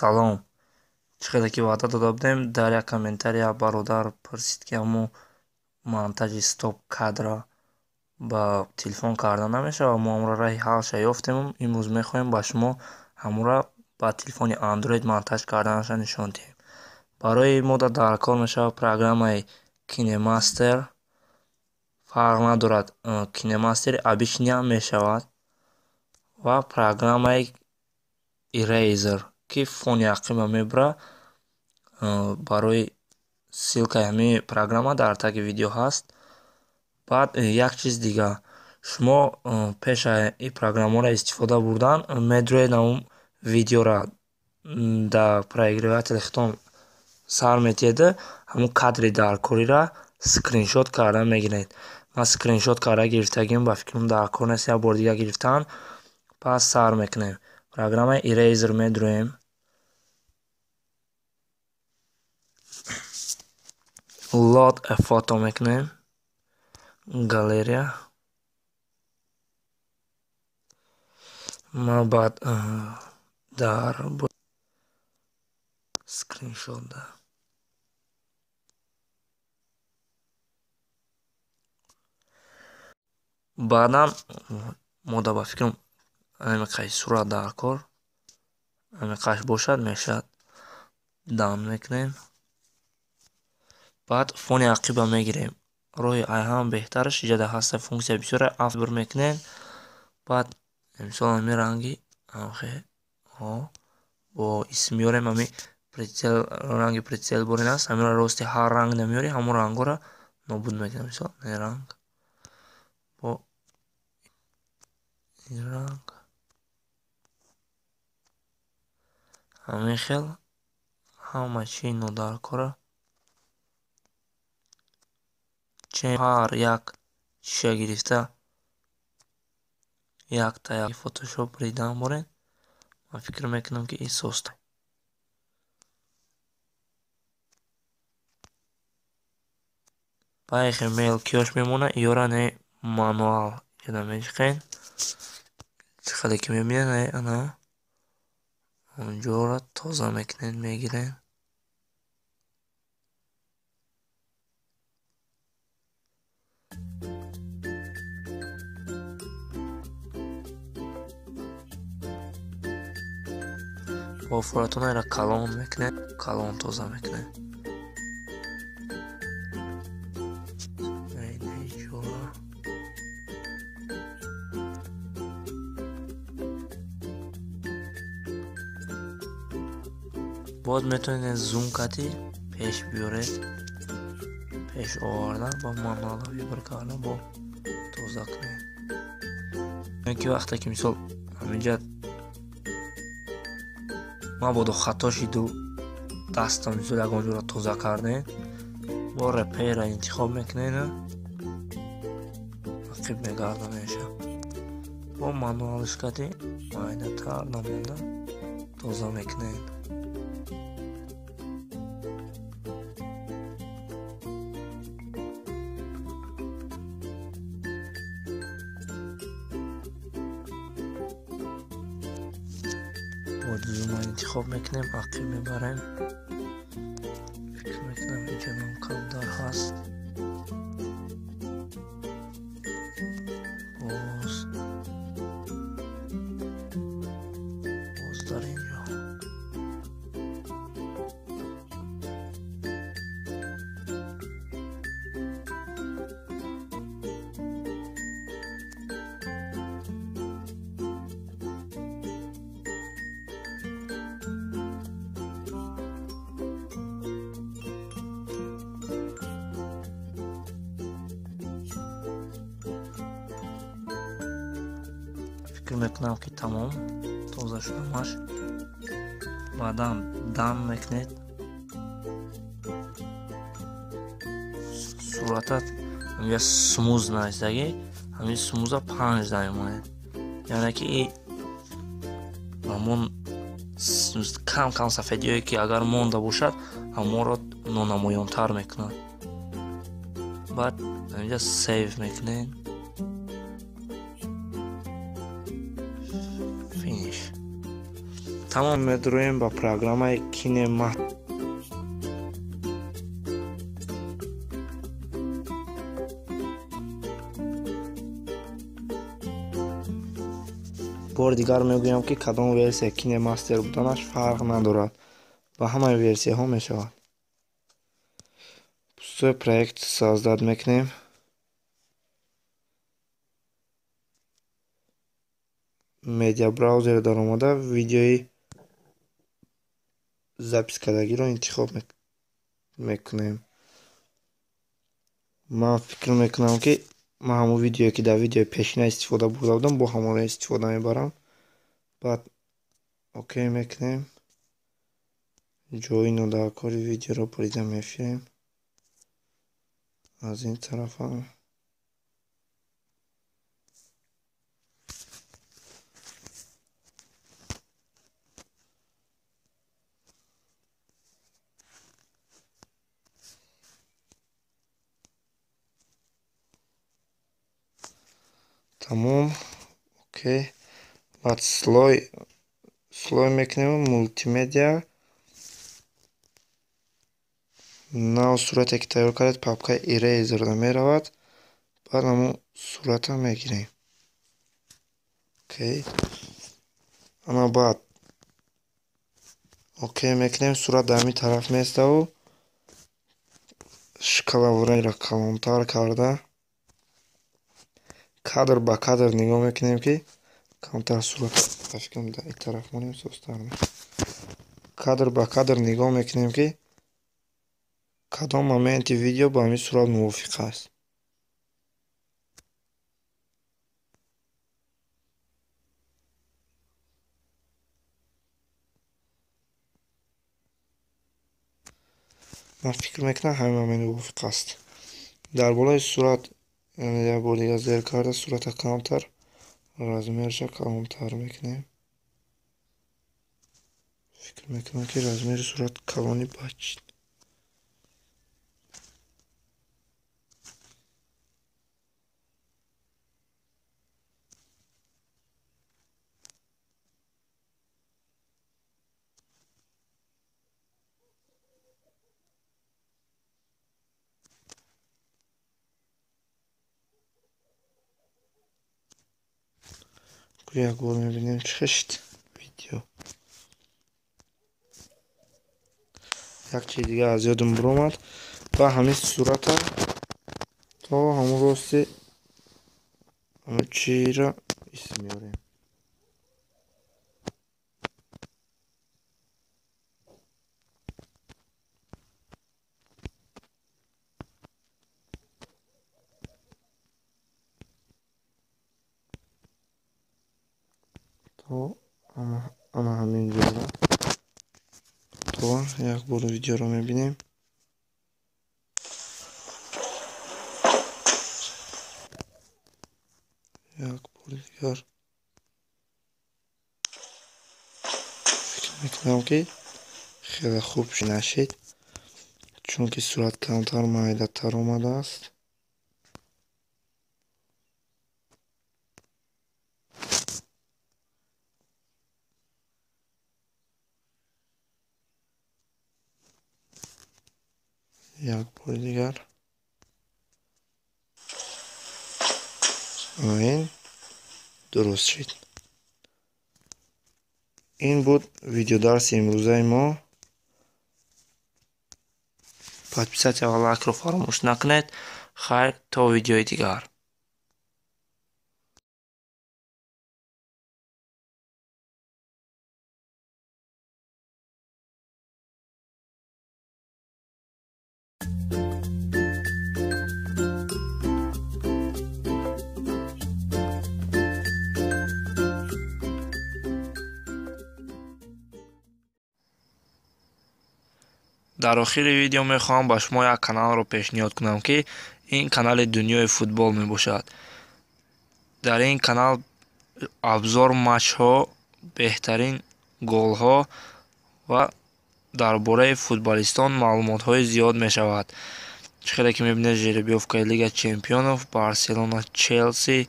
Салом. Чӣ хеле ки ваъда дода будем, дар як комментария бародар пурсид, ки ҳамун монтажи стоп кадра ба телефон карда намешавад. Мо ҳамуро раҳи ҳалша ёфтем. Имрӯз мехоҳем ба шумо ҳамуро ба телефони Android монтаж карданаша нишон диҳем. Барои мо дар кор мешавад программаи KineMaster. Фарқ надорад, KineMaster обычный ҳам мешавад ва программаи Eraser, ки фони ақиба мебурад. Барои ссылкаи ҳамин программа дар таги видео ҳаст. Баъд як чиз дигар. Шумо пеша ин программаро истифода бурдан медроед, ҳамун видеора дар проигрыватели худтон сар метиҳед, ҳамун кадри даркориро скриншот карда мегиред. Ман скриншот карда гирифтагим, ба фикрам дар кор нест як бори дигар гирифтан. Пас сар мекунем. Программаи Eraser медроем. Load a photo мекунем. Галерея. Ма баъд дар скриншот да. Баъдан мо да ба фикрам ҳамин сурат дар кор, ҳамин қаш бошад мешавад. Дан мекунем. Баъд фони ақиба мегирем. Роҳи ҳам беҳтараш иҷода ҳаста функсия бисёре афбр мекунем. Баъд мисол ҳамин ранги ҳамхе бо исм меорем, ҳамин прицел, ранги прицел борин аст, ҳаминро рости ҳар ранг намеорӣ, ҳамон рангҳоро нобуд мекунем. Мисол ин ранг бо ин ранг ҳамин хел ҳама чӣ нодаркора ҳар як чиша гирифта якта як фотошоп ридан борен. Ман фикр мекунам, ки ин соста. Баъхе мелкиёш мемона, иёра не мануал иҷода мечиқен. Чӣ хеле ки мебинед, ана онҷоро тоза мекунед, мегиред. Бо фуратонро калон мекунед, калон тоза мекунед. Боз метавонед зум кати пеш биёред, пеш овардан бо мануала вибр кардан бо тоза кунед. Ки вақте ки мисол ҳаминҷа мабодо хато шиду даста мисол ягон ҷоро тоза кардем, бо репейра интихоб мекунед, ақиб мегардонеша. Бо мануалш кати майдатар намонда тоза мекунед. Зума интихоб мекунем, ақиб мебарем. Фикр мекунам инҷа камтар ҳаст. Боз боз дар инҷо фикр мекунам, ки тамом тоза шудамаш. Баъдан дан мекунед. Сурата ҳамин смуз нависдаги, ҳамин смуза 5 да мемонед. Яъне ки ҳамон кам кам сафедиҳое ки агар монда бошад, ҳамонро нонамоёнтар мекунад. Баъд ҳаминҷа сейв мекунед. Finish. Тамом, медроем ба программаи KineMaster. Бори дигар мегӯям, ки кадом версия KineMaster буданаш фарқ надорад, ба ҳамаи версияҳо мешавад. Пустой проект создать мекунем. Медиа браузер даромада видеои запись кардагиро интихоб мекунем. Ман фикр мекунам, ки ман ҳамон видеое, ки дар видеои пешина истифода бурда будам, бо ҳамонро истифода мебарам. Баъд окей мекунем. Ҷои нодаркори видеоро бурида мефирем. Аз ин тарафам тамом, окей. Баъд слой мекунем, мултимедиа. Нав сурате, ки тайёр кардед, папкаи Eraser меравад. Баъд ҳамон сурата мегирем. Окей. Ана баъд окей мекунем, сурат дар ҳамин тараф меиставу шкала времяро калонтар карда кадр ба кадр нигоҳ мекунем, ки камтар сурат фикрам дар ин тараф монем, созтар мешавад. Кадр ба кадр нигоҳ мекунем, ки кадом моменти видео ба ҳамин сурат мувофиқ аст. Ман фикр мекунам, ҳамин момент мувофиқ аст. Дар болои сурат, яъне як бор дигар зер карда, сурата камтар, размерша калонтар мекунем. Фикр мекунам, ки размери сурат калони бачид. Як бор мебинем, чӣ хешт видео. Як чизи дигар аз ёдам биромад. Ба ҳамин сурата то ҳамон рости ҳамон чиро ис меорем. То ана ҳамин ҷоро то як бор видеоро мебинем. Як бори дигар фикр мекунам, ки хеле хуб нашид, чунки сурат камтар майдатар омадааст. Як бори дигар ин дуруст шид. Ин буд видеодарси имрӯзаи мо. Подписаться ва лайкро фаромӯш накунед. Хайр, то видеои дигар. Дар охири видео мехоҳам ба шумо як каналро пешниҳод кунам, ки ин канали Дунёи футбол мебошад. Дар ин канал абзор матчҳо, беҳтарин голҳо ва дар бораи футболистон маълумотҳои зиёд мешавад. Чӣ хеле ки мебинед, жеребьёвкаи Лига Чемпионов, Барселона, Челси,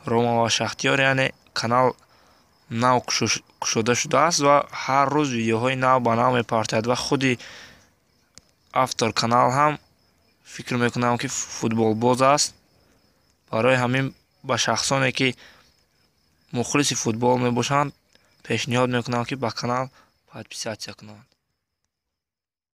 Рома ва Шахтиёр, яъне канал нав Кушода шудааст ва ҳар рӯз видеоҳои нав ба нав мепартояд ва худи автор канал ҳам фикр мекунам, ки футболбоз аст. Барои ҳамин ба шахсоне, ки мухлиси футбол мебошанд, пешниҳод мекунам, ки ба канал подписаться кунанд.